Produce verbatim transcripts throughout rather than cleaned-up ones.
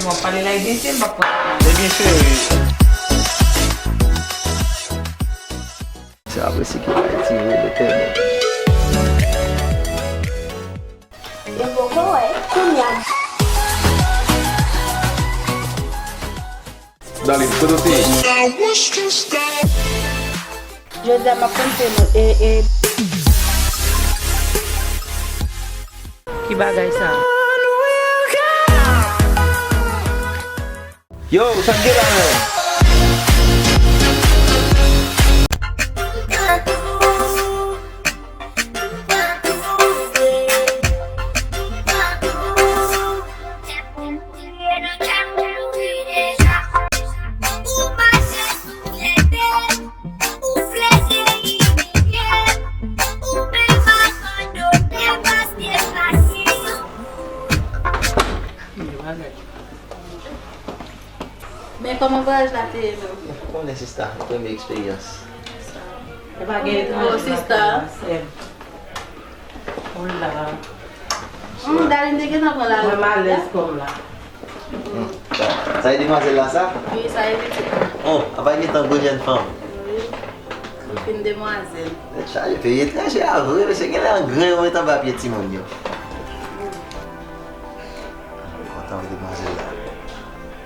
W ap pale la, Ayiti, m p ap pran. Ebyen, cheri. Se apre si ki bay ti vo de tèmè. Yo poko wè, kounye a. Darline, kote w te ye? Jodi a, m ap konte nou. E, e. Ki bagay sa? Yo, sa k gen la menm? Men kòman vwayaj la te ye menm? Ou konnen sista, premye eksperyans. E pa gen etranje. Oh, sista. Oh la. Hmm, Darline te gentan pran lari. Mwen m alèz kòm la. Hmm. Sa, sa e demwazèl la sa? Wi, sa e pitit la. Oh, apa gentan gwo jèn fanm. Wi. Fin demwazèl. Tèt chaje, peyi etranje a vre, mesye genlè an grenn yo met anba pye timoun yo. Kontan wi demwazèl la.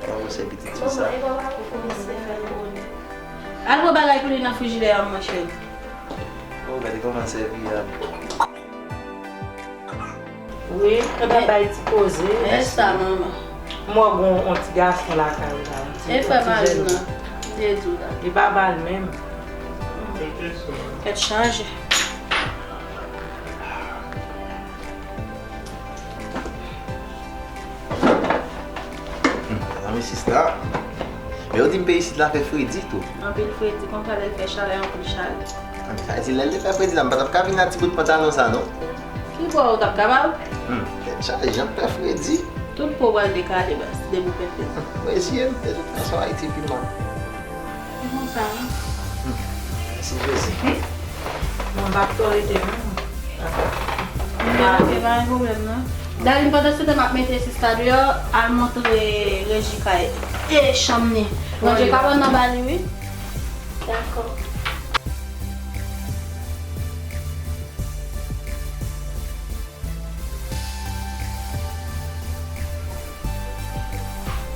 Kòman w se pitit fi sa? Al pran bagay pou li nan frijidè a, monchè. Oh, gade kòman sèvi a. Wi, nou t ap bay ti koze. E sa, manman. M wè gon yon ti gason lakay ou la, yon ti, e frè mari m nan, m te di w la. Li pa mal menm. Tèt chaje. Hmm, mezanmi, sista. Men yo di m peyi isit la fè fredi tou. Anpil fredi, konsa lè l fè chalè, anpil chalè. Sa vle di lè l te fè fredi la, m pa t ap ka vin ak ti bout pantalon sa non. Ki bò ou t ap kapab? Hmm, tèt chaje, jan l fè fredi. Tout po pral dekale baz, depi w pèpè. Hmm, mwen eseye m, de tout fason Ayiti pi mal. Se konsa wi. Hmm, mèsi Jezi. Mwen pa t ko rete non. Mwen pa gen pwoblèm non. Darline, pandan se tan m ap mete sista deyò, al montre Reji kay e chanm ni. Ranje kabann nan ba li wi. Dakò.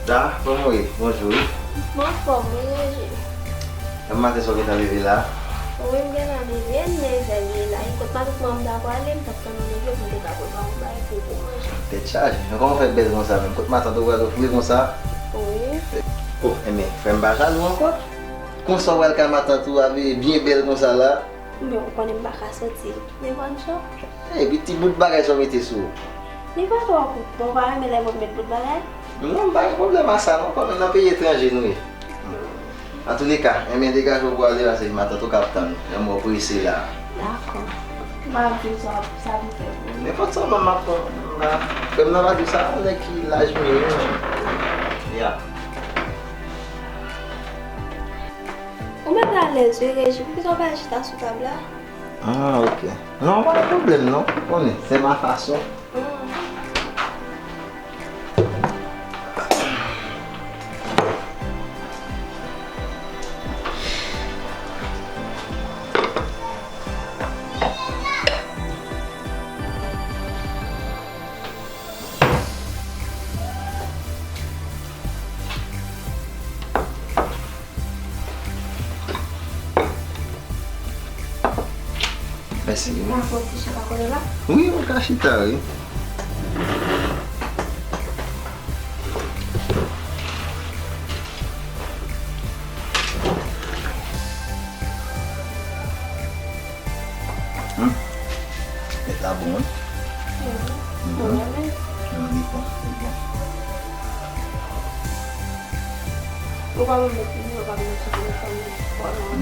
Da, kòman w ye? Bonjou wi. Mwen anfòm wi, Reji. Nan maten sa w gentan leve la? Wi, m gentan leve, m nan evèl ye la. E kot matant mwen m ta pwale, m t ap tann ou leve pou m te ka prepare yon bagay pou ou pou manje. Tèt chaje. Men kòman w fè bèl konsa menm? Kot matant ou pral ofri konsa? Wi. Oh, enben, frè m pa jalou ankò. Konsa w pral kay matant ou ap byen bèl konsa la? Men ou konnen m pa ka soti devan cho. Epi ti bout bagay sa w mete sou ou. Li pa twò kout non, ou pa renmen lè moun met bout bagay? Non, m pa gen pwoblèm a sa non, kòm nan peyi etranje nou ye. Antouleka, enben degaje w pou w ale paske matant ou k ap tann ou. Janm wè w prese la. Dakò. M pa di w sa, sa pou fè pou ou. Nenpòt sa w ban m ap pran la. Frè m nan pa di w sa, nèg ki laj m ye menm. Ya. Ou mèt alèz wi, Reji. Poukisa w pa al chita sou tab la? Ah, ok. Non, pa gen pwoblèm non. Konnen, c'est ma façon. Mèsi. Ou ka fè yon ti chita kote la? Wi, ou ka chita, wi. Hmm. Mèt la bon, wi. Mhm. Bon, li bon, li bon. Ou pa mèt nimewo, pa mèt sou telefòn li.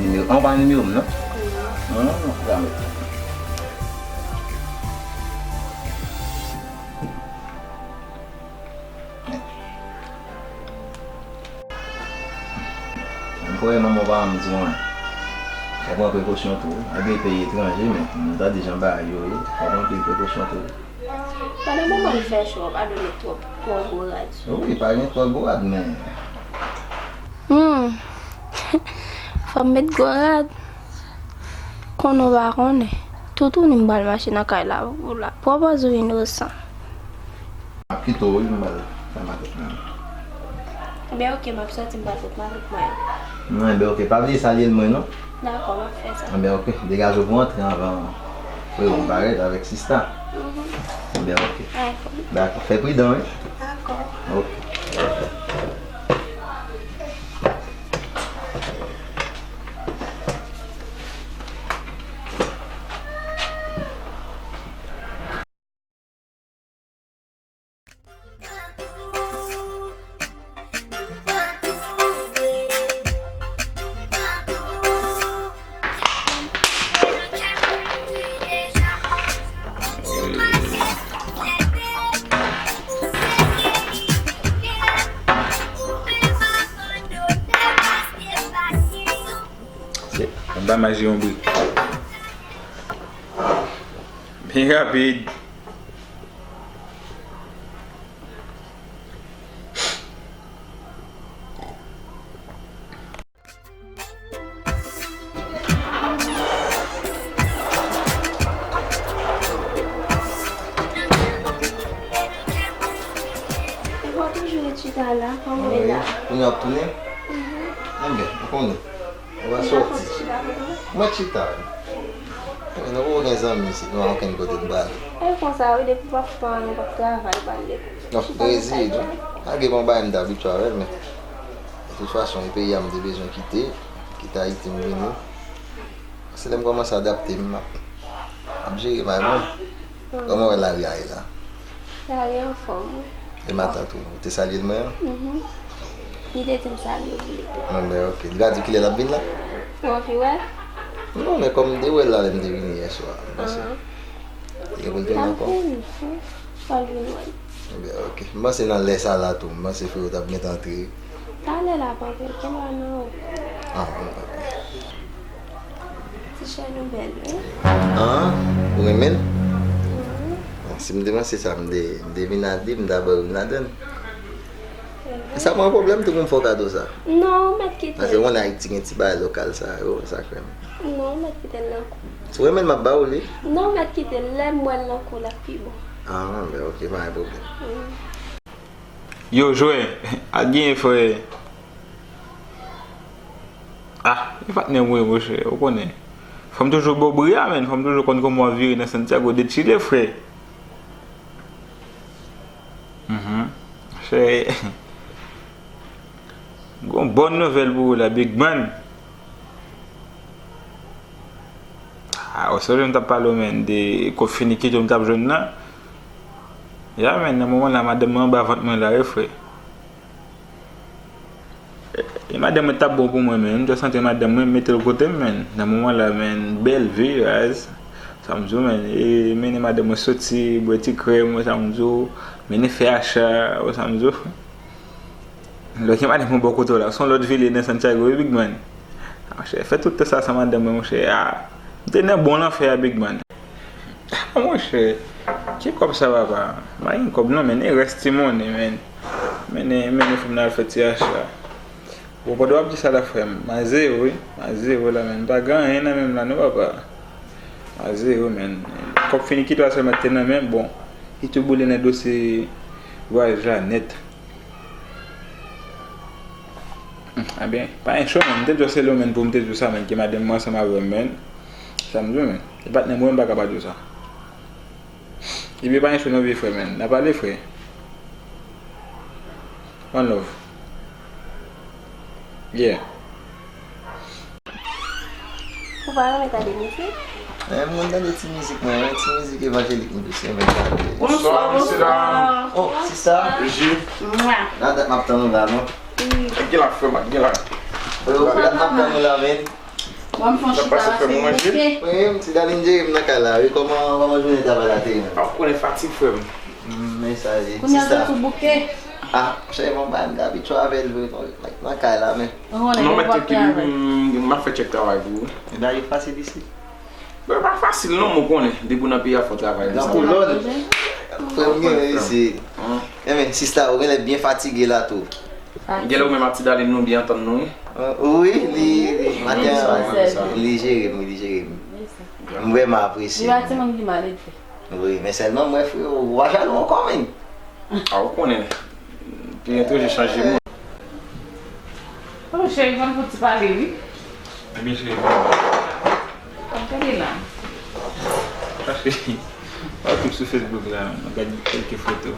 Nimewo, an pa nimewo m, non? Non, non, non, pa mèt. M kwè manman w pa janm di w anyen. Fò w pran prekosyon tou wi. Malgre peyi etranje, men m tande jan bagay yo ye, fò w pran anpil prekosyon tou wi. Pandan moman l fè cho, pa dwe met twòp, twò gwo rad sou. Wi, pa gen twò gwo rad, men. Hmm. Fò m met gwo rad. Konnen w pa konnen. Toutouni m pral mache nan kay la pou la. Pwopòz ou inosan. M ap kite w wi, m pral fè makèt mwen. Enben, oke, m ap sòti, m pral pot makèt mwen. Non, enben, oke, pa bliye salye l mwen, non. Dakò, m ap fè sa. Enben, oke, degaje w pou antre anvan frewo m parèt avèk sista. Mhm. Enben, oke. Dakò. Dakò, fè pridan, wi. Dakò. Oke. Se, anba maji yon bri. Byen rapid. Ou pa toujou ret chita la, kòman w ye la? Wi, kounye a w ap tounen? Mhm. Enben, ou konnen. Ou pa sòti. Mwen chita wi. Men nou poko gen zanmi isit, nou pa okenn kote n prale. E konsa wi, depi w pa fè anyen, w p ap travay, w p al lekòl. Non, rezi tou. Malgre bon bagay m t abitye avè l, men de tout fason, e peyi a m te bezwen kite, kite Ayiti m vini. Se lè m kòmanse adapte m, m ap, m ap jere bagay mwen. Kòman w wè lari a ye la? Lari anfòm, wi. E matant ou, ou te salye l mwen an? Mhm. Li te di m salye w tou. Non, men oke. Li pa di w kilè l ap vin la? Ou anvi wè l? Non, men kòm m te wè l la lè m te vini yè swa, m panse. Li gen pou l tounen ankò? L ap vin, wi. Fò l vin wè m. Enben, oke. M panse nan lè sa la tou, m panse frè w t ap gentan antre. Talè la, pa gen lwa nan ou. Ah, bon, oke. Ti chèn ou bèl, wi. Ah, ou renmen l? Mhm. Ah, si m te panse sa, m te, m te vin a di, m ta ba w youn ladan l. Sa pa yon pwoblèm tou pou m fè w kado sa? Non, ou mèt kite l. Paske ou konnen Ayiti gen ti bagay lokal sa yo, sa krèm. Non, ou mèt kite l nan kou. Si w renmen l, m ap ba w li. Non, ou mèt kite l. Lè m wè l nan kou l ap pi bon. Ah, ben oke, pa gen pwoblèm. Mm. Yo, jwè, al genyen, frè. Ah, e patnè mwen, monchè, ou konnen. Fò m toujou ba w bri a, menn. Fò m toujou konn kòman w ap vire nan Santiago de Chile, frè. Mhm. Monchè, gon bòn nouvèl pou ou la, Big Man. Ah, ou sonje m t ap pale w, menn, de kòb fini kite w m t ap jwenn nan? Ya, menn, nan moman la, madanm mwen anba vant mwen la, wi, frè. E, e madanm mwen t ap bon pou mwen, menn. M te santi madanm mwen mete l kote m, menn. Nan moman la, menn, bèl vi, raz. Sa m di w, menn. E mennen madanm mwen soti, bwè ti krèm, wè sa m di w. Mennen fè acha, wè sa m di w. Lè w gen madanm mwen bò kote w la, se yon lòt vil li ye nan Santiago, wi, Big Man. Ah, monchè, fè tout tan sa san madanm mwen, monchè. Ah, m te nan bon lanfè a, Big Man. Ah, monchè, ki kòb sa, papa? M pa gen kòb non, men e rès ti monnen, men. Mennen, mennen fanm nan al fè ti acha. Bon, pandan w ap di sa la, frè m, m a zewo, wi. M a zewo la, men. M pa gen anyen nan men m la, non, papa. M a zewo, men. Kòb fini kite w a sèlman te nan men m, bon. Li tou boule nan dosye vwayaj la nèt. Hmm, ebyen, pa gen cho, men. M te dwe sele w, men, pou m te di w sa, men, ke madanm mwen ansanm avè m, men. Sa m di w, men. E patnè mwen, m pa ka pa di w sa. Ebyen, pa gen cho non, vye frè, men. N a pale, frè. One love. Yeah. Ou pa renmen tande mizik? Eh, m konn tande ti mizik, mwen, wi, ti mizik evanjelik m plis renmen tande. Bonswa, mesye dam. Oh, sista. Mwa. Nan dat m ap tann ou la, non? Wi. Gen la, frè m, gen la. Frè, nan dat m ap tann ou la, men. Bon, m fè yon chita la, se bouke. Wi, m ti Dalin Jerry m nan kay la, wi. Kòman, kòman jounen travay la te ye? Ah, ou konnen fatig, frè m. Mm, men sa ye. Kounye a sista. Sou bouke. Ah, cheri, bon, ba m t abitye avè l, vre, nan, nan kay la, men. Non, mèt, trankil, m, m ap fè tchèk travay pou ou. E bagay yo fasil isit. Bon, e pa fasil, non, men w konnen. Depi w nan peyi a, fò w travay. Nan kolòn. Frè m gen isi. Enben, sista, ou genlè byen fatige la tou. Genlè ou menm ak Ti Dalin nou byen antann nou, wi. Wi, li, li, maten an, li jere m, wi, li jere m. M vrèman apresye. Li pa timoun ki mal edve. Wi, men sèlman mwen, freo, ou pa jalou ankò, menm. A, ou konnen. Kliyan toujou chanje moun. Oh, cheri, ban m fouti pale, wi. Ebyen, cheri, ban m. Ap gade la. Sa, cheri. Pa twoup sou Facebook la, m ap gade kèlke foto.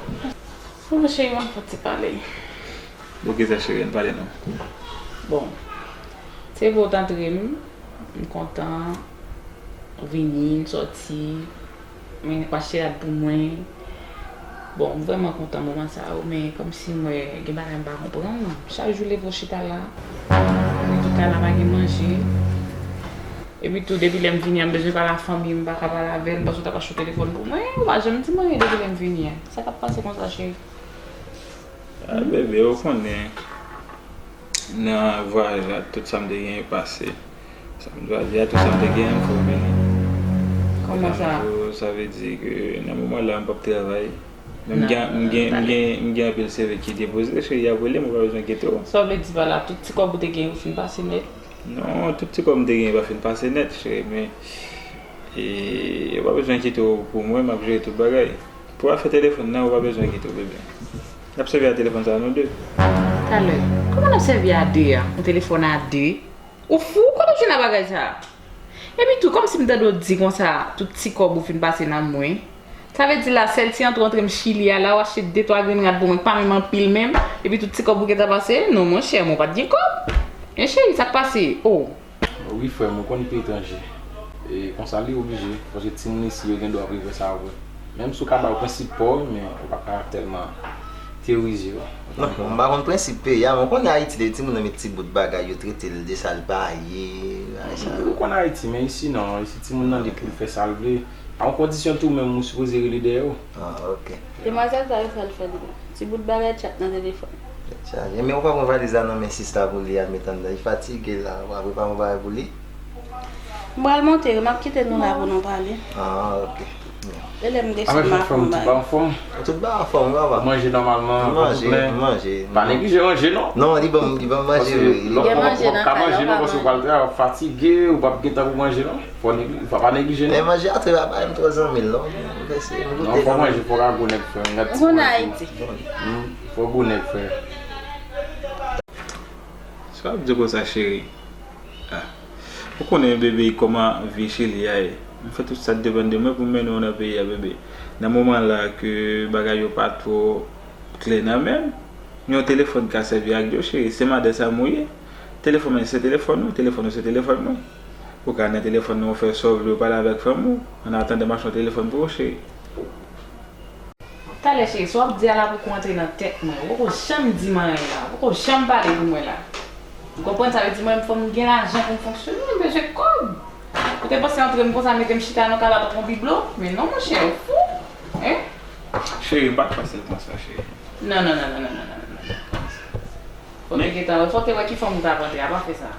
Oh, cheri, ban m fouti pale. De kisa, cheri, ann pale non. Bon, se vre w t antre m, m kontan, ou vini, n sòti, men w achte rad pou mwen. Bon, m vrèman kontan moman sa yo, men kòmsi m wè gen bagay m pa konprann. Chak jou leve w chita la, epi tou kay la pa gen manje. Epi tou, depi lè m vini an, m bezwen pale ak fanmi m, m pa ka pale avè l, m panse w t ap achte yon telefòn pou mwen, ou pa janm di m anyen depi lè m vini an. Sa k ap pase konsa, cheri? A, bebe, ou konnen, nan vwayaj la, tout sa m te genyen pase. Sa m te di a, tout sa m te genyen, m fè w vini. Kòman sa? Sa vle di ke nan moman la, m p ap travay. Men m gen, m gen, m gen, m gen anpil C V ki depoze, cheri, y ap rele m, ou pa bezwen enkyete w. Sa w vle di pa la, tout ti kòb ou te genyen, ou fin pase nèt? Non, tout ti kòb m te genyen pa fin pase nèt, cheri, men, e, ou pa bezwen enkyete w pou mwen, m ap jere tout bagay. Pou afè telefòn nan, ou pa bezwen enkyete w, bebe. N ap sèvi a telefòn sa a nou de. Talè, kòman n ap sèvi a de a? Yon telefòn a de? Ou fou? Kote w jwenn a bagay sa a? Epi tou, kòmsi m tande w di konsa, tout ti kòb ou fin pase nan mwen. Sa vle di la, sèl ti antre antre m Chili a la, w achte de twa grenn rad pou mwen, k pa menm anpil menm, epi tout ti kòb ou gentan pase? Non, monchè, mwen pa t gen kòb. Men cheri, sa k pase? Oh. Wi, frè m, ou konn peyi etranje. E konsa li oblije, paske timoun isi yo gen dwa ap rive sa vre. Menm si w ka ba yo prensip pa w, men ou pa ka tèlman teyorize yo. Non, m pa konn prensip peyi a, men w konnen Ayiti, lè timoun nan met ti bout bagay, yo trete l de sa l pa ye, bagay sa yo. Ou konn Ayiti, men isi non, isi timoun nan li pou l fè sa l vle. A yon kondisyon tou, menm ou sipoze rele dèyè yo. Ah, ok. Demwazèl sa yo, sa l fè li la? Ti bout bagay tchat nan telefòn. Tèt chaje. Men ou pa pran valiz la nan men sista pou li al met anndan. Li fatige la. Ou pa prepare yon bagay pou li? M pral monte wi, m ap kite nou la pou nou pale. Ah, ok. E lè m desann m ap fè yon bagay. Tout bagay anfòm, papa. Manje nòmalman, pa plen. Manje, manje. Pa neglije manje, non. Non, li ban m, li ban m manje, wi. Gen manje nan kay la, ou pa manje. Paske lè w ka manje, non, paske w pral travay, w ap fatige, ou p ap gen tan pou manje, non. Fò negli-, fò pa neglije, non. Men manje a travay, m twò zanmi l, non. M fè se, m goute kanmenm. Non, fò manje, fò ka gwo nèg, frè. M gad ti manje. Ou konn Ayiti. Hmm, fò gwo nèg, frè. Sa w ap di konsa, cheri? Ah. Ou konnen, bebe, kòman vi Chili a ye. M fè tout sa k depann de mwen pou m mennen w nan peyi a, bebe. Nan moman la ke bagay yo pa twò klè nan men m, yon telefòn ka sèvi ak yo, cheri. Se madan sa m ou ye. Telefòn mwen se telefòn ou, telefòn ou se telefòn mwen. Ou ka nan telefòn nan, ou fè sa w vle, ou pale avèk fanmi w. An atandan, m achte yon telefòn pou ou, cheri. Talè, cheri, sa w ap di a la poko antre nan tèt mwen. Ou poko janm di m anyen la. Ou poko janm pale pou mwen la. Ou konprann? Sa vle di mwen, fò m gen lajan pou m fonksyone, m bezwen kòb. Ou te panse antre m konsa, mete m chita nan kay la tankou yon biblo? Men non, monchè, ou fou. Hein? Cheri, m pa t panse l konsa, cheri. Non, non, non. Fò w te gentan wè, fò w te wè ki fanm ou t ap antre a, pa fè sa.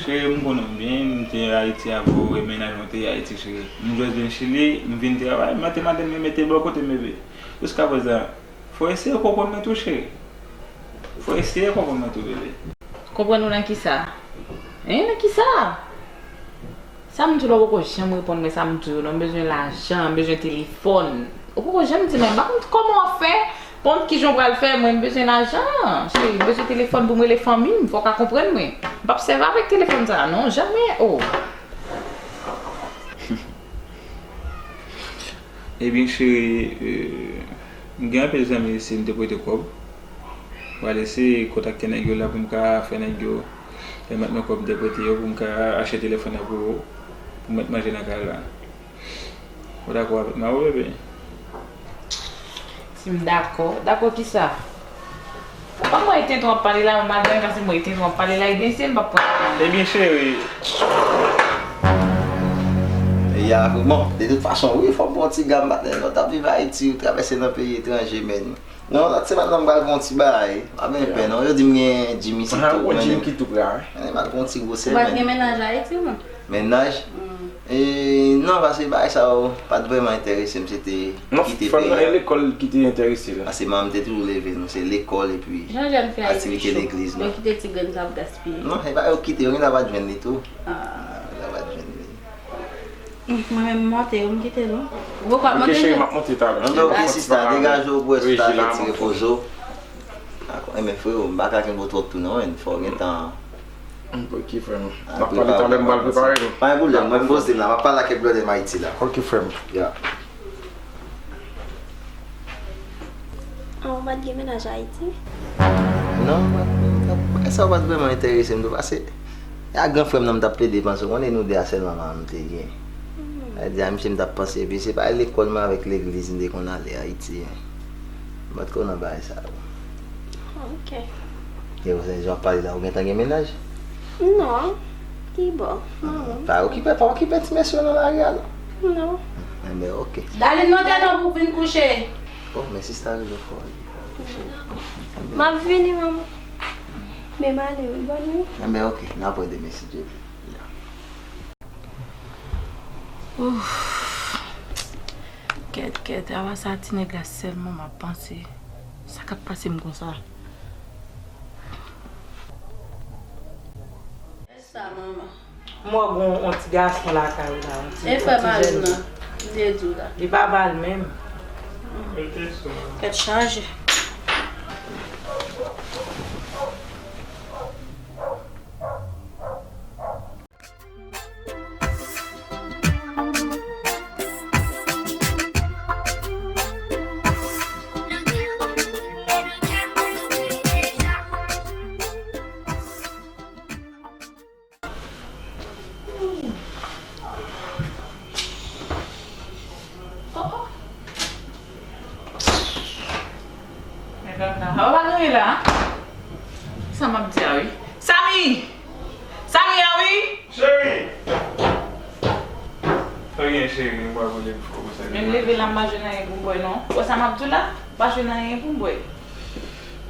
Cheri, m konnen w byen, m te Ayiti avè w, e mennaj mwen te Ayiti, cheri. M jis vin Chili, m vin travay, m mete madanm mwen mete bò kote m, bebe. Jiskaprezan, fò w eseye konprann mwen tou, cheri. Fò w eseye konprann mwen tou, bebe. Konprann ou nan kisa? Hein, nan kisa? Sa m di w la, ou poko janm reponn mwen sa m di w yo non, m bezwen lajan, m bezwen telefòn. Ou poko janm di m, m pa konn kòman w ap fè, pa konn kijan w pral fè, mwen m bezwen lajan, cheri, m bezwen telefòn pou m rele fanmi m, fò w ka konprann mwen. M p ap sèvi avèk telefòn sa a non, jamè, oh. Ebyen, cheri, euh, m gen anpil zanmi isi m te prete kòb. Pral eseye kontakte nèg yo la pou m ka fè nèg yo remèt mwen kòb m te prete yo pou m ka achte telefòn nan pou, pou m mèt manje nan kay la. Ou dakò avèk mwen, wi, bebe? Si m dakò, dakò kisa? Ou pa mwen ete twòp pale la, madanm, paske mwen ete twòp pale la, ebyen se m p ap pran. Ebyen, cheri. E Ya, bon, de tout fason, wi, fò m pran ti gam, patnè, lè w t ap viv Ayiti, ou travèse nan peyi etranje, men. Non, lòt semèn nan, m pral fè yon ti bagay. Pa gen pè, non, yo di m gen gym isit tou, men. Gym ki tou pre a, wi. Men, m pral fè yon ti gwo semèn. Ou pa t gen mennaj Ayiti, non? Mennaj? E, non, paske bagay sa yo pa t vrèman enterese m, se te kite peyi a. Non, fanm nan, e lekòl ki te enterese l. Paske manman m te toujou leve nou, se lekòl epi aktivite legliz nan. Jan jèn fi a yo cho, yo kite ti grenn sa ap gaspiye. Non, e pa yo kite, yo gentan pa t jwenn li tou. Ah. Yo gentan pa t jwenn li. Mwen menm m monte, ou m kite l, wi. Ou poko ap monte, cheri? Ok, cheri, m ap monte talè. Anben, ok, sista, degaje w, bwè, sou ta fè ti repoze w. Dakò. Enben, freo, m pa ka kenbe w twòp tou non, en. Fò w gentan. Ok, frè m. N ap pale talè, m pral prepare m. Pa gen pwoblèm, mwen m poze m la, m ap pale ak kèk blòdè m Ayiti la. Ok, frè m. Ya. Ah, ou pa t gen mennaj Ayiti? Non, m pa t, m pa t, bagay sa yo pa t vrèman enterese m tou, paske e a gran frè m nan m t ap plede panse, ou konnen nou de a sèlman manman m te gen. Hmm. Sa vle di a misye m t ap panse, epi se pa lekòl mwen avèk legliz m te konn ale Ayiti, en. M pa t konn nan bagay sa yo. Ok. E ou, jan w ap pale la, ou gentan gen mennaj? Non. Kibò? Manman. Pa okipe, pa okipe ti mesye yo nan lari a, non. Non. Enben, ok. Darline, monte non pou w vin kouche. Oh, men sista rele w fò, wi. M ap vini, manman. Men m ale, wi, bòn nuit. Enben, ok, n ap wè demen, si Dye vle. Ouf. Kèt, kèt, apa sa ti nèg la sèlman m ap panse. Sa k ap pase m konsa? Sa, manman. M wè gon yon ti gason lakay ou la, yon ti, e frè mari m nan, m te di w la. Li pa ba l menm. Kèt chanje. Men papa, apa pa gen anyen la? Sa m ap di a wi. Samy! Samy a wi! Cheri! Sa gen cheri, m pa vle fò konsa. Menm leve la, m pa jwenn anyen pou m bwè non. Ou wè sa m ap di w la? M pa jwenn anyen pou m bwè.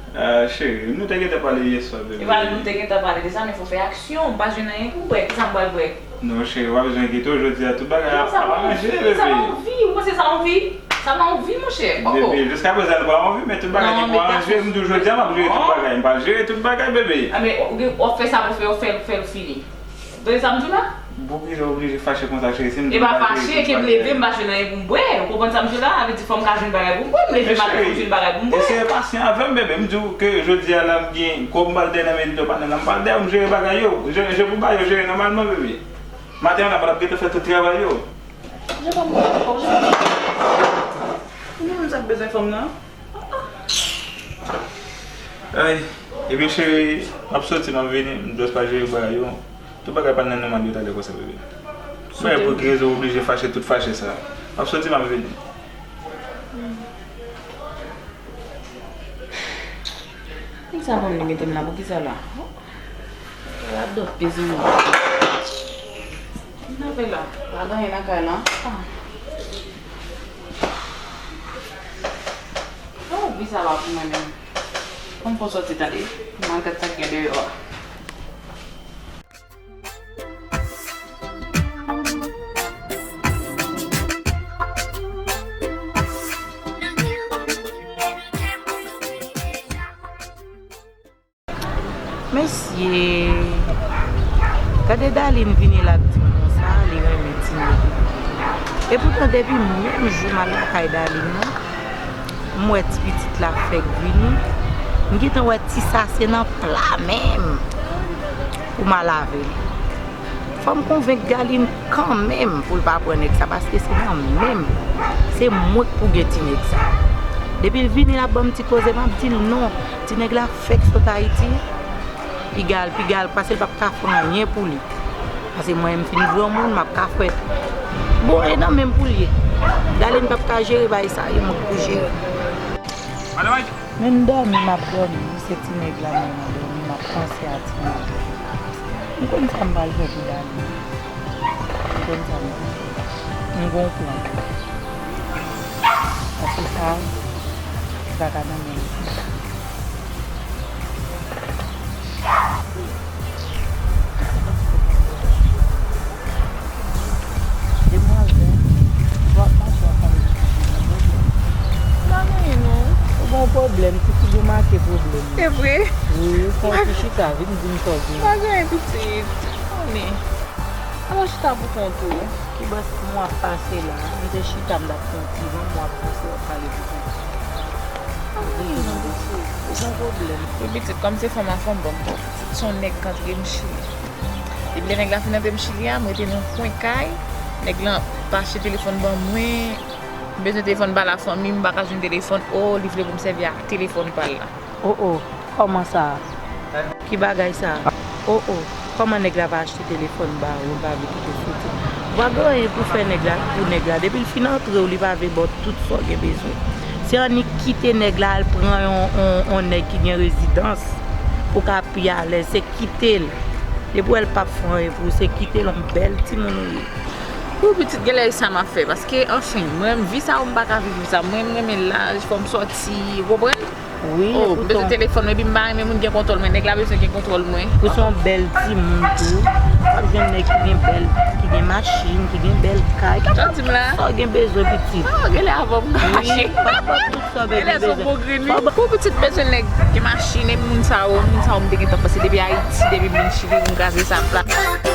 Ah, cheri, nou te gentan pale yèswa, bebe. E pa nou te gentan pale de sa, men fò fè aksyon. M pa jwenn anyen pou m bwè. Kisa m pral bwè? Non, cheri, w pa bezwen enkyete w. Jodi a, tout bagay ap aranje, bebe. Sa pa anvi, sa pa anvi. Ou panse sa anvi? Sa pa anvi, monchè. Bebe, jiskaprezan, nou pa anvi, men tout bagay gen pou aranje. M di w, jodi a, m ap jere tout bagay. M pral jere tout bagay, bebe. A, men, w ap fè sa pou fè, w fè, w fè l fini. Tande sa m di w la? Poukisa w oblije fache konsa, cheri? Si m di w pa jere tout bagay. E pa fache ke m leve, m pa jwenn anyen pou m bwè. Ou konprann sa m di w la? Sa vle di fò m ka jwenn bagay pou m bwè. M leve, m pa ka jwenn bagay pou m bwè. Men cheri, eseye pasyan avè m, bebe. M di w ke jodi a la, m gen, kòm m pral dèyè nan men Victor, patnè la, m pral dèyè, m jere bagay yo. Je, je pou ba yo jere nòmalman, bebe. Maten an la, m ap gentan fè tout travay yo. Je pa m konn fò, je. Ou menm sa k bezwen fanm nan? Ay, ebyen cheri, m ap soti, m ap vini, m just pa jere bagay yo. Tout bagay pa nan nòmal yo talè konsa, bebe. Mwen, pou ki rezon w oblije fache tout fache sa? M ap soti, m ap vini. Nèg sa konn li mete m la, poukisa la? Radòt peze mwen. Kisa n ap fè la? Pa gen anyen nan kay la. Ah. Oh, bi sa pa pou mwen menm. Fò m fè w sòti tande. M al gad sa k gen deyò a. Mesye, gade Darline vini la ap di m konsa, li renmen ti nèg. Epoutan depi menm jou m al lakay Darline nan, m wè ti pitit la fèk vini, m gentan wè ti sase nan pla menm pou m al avè l. Fò m konvenk Darline kanmenm pou l pa pran nèg sa, paske se nan men m, se mwen k pou gen ti nèg sa. Depi l vini l ap ban m ti koze, m ap di l non, ti nèg la fèk sot Ayiti, piga l, piga l, paske l p ap ka fè anyen pou li. Paske mwen, m fin granmoun, m ap ka fè. Bon, e nan men m pou l ye. Darline p ap ka jere bagay sa, e mwen k pou jere. Men m dòmi, m ap dòmi. Se ti nèg la, mwen, m ap dòmi, m ap panse a ti nèg la. M konn sa m pral fè pou Darline. M konn sa m pral fè. M gon plan. Paske sa, li pa ka nan men m. Demwazèl, w ap mache w ap pale de pwoblèm. Pa genyen non. Ou gon pwoblèm, ti figi w make pwoblèm. Se vre? Wi, fò w ti chita, vin di m sa w gen. Pa genyen pitit. Konnen. Al chita pou kont ou. Kibòs mwa pase la, m te chita, m t ap pran ti van, mwa pase, w ap pale pou kont ou. Ou gon pwoblèm. Wi, pitit, kòm se fanm a fanm, bon, m pran pitit. Se yon nèg k antre m Chili. Epi lè nèg la fin antre m Chili a, m rete nan yon kwen kay. Nèg lan pa achte telefòn ban mwen. M bezwen telefòn ba lafanmi, m pa ka jwenn telefòn. O, li vle pou m sèvi ak telefòn pa l la. O, o, kòman sa? Ki bagay sa? O, o, kòman nèg la pa achte telefòn ba ou, li pa vle kite soti? Ou pa gen anyen pou fè nèg la, pou nèg la. Depi l fin antre w, li pa vle ba w tout sa w gen bezwen. Se annik kite nèg la al pran yon, yon, yon nèg ki gen rezidans pou ka pi alèz. Se kite l. Depi w wè l p ap fè anyen pou ou, se kite l, yon bèl timoun ou ye. Pou pitit, genlè e sa m ap fè. Paske, anfen, mwen menm, vi sa yo, m pa ka viv vi sa. Mwen, m renmen laj, fò m sòti, ou konprann? Wi, oh, m bezwen telefòn mwen, epi m pa renmen moun gen kontwòl mwen. Nèg la bezwen gen kontwòl mwen. Ou se yon bèl timoun tou. W ap jwenn nèg ki gen bèl, ki gen machin, ki gen bèl kay. Sa w di m la? Sa w gen bezwen, pitit? Oh, genlè avè w m ka mache. Wi, pa, pa tout sa w bezwen. Genlè se yon bon grenn, wi. Pou pitit bezwen nèg gen machin, e moun sa yo, moun sa yo m te gentan panse depi Ayiti, depi m vin Chili, pou m kraze sa plat.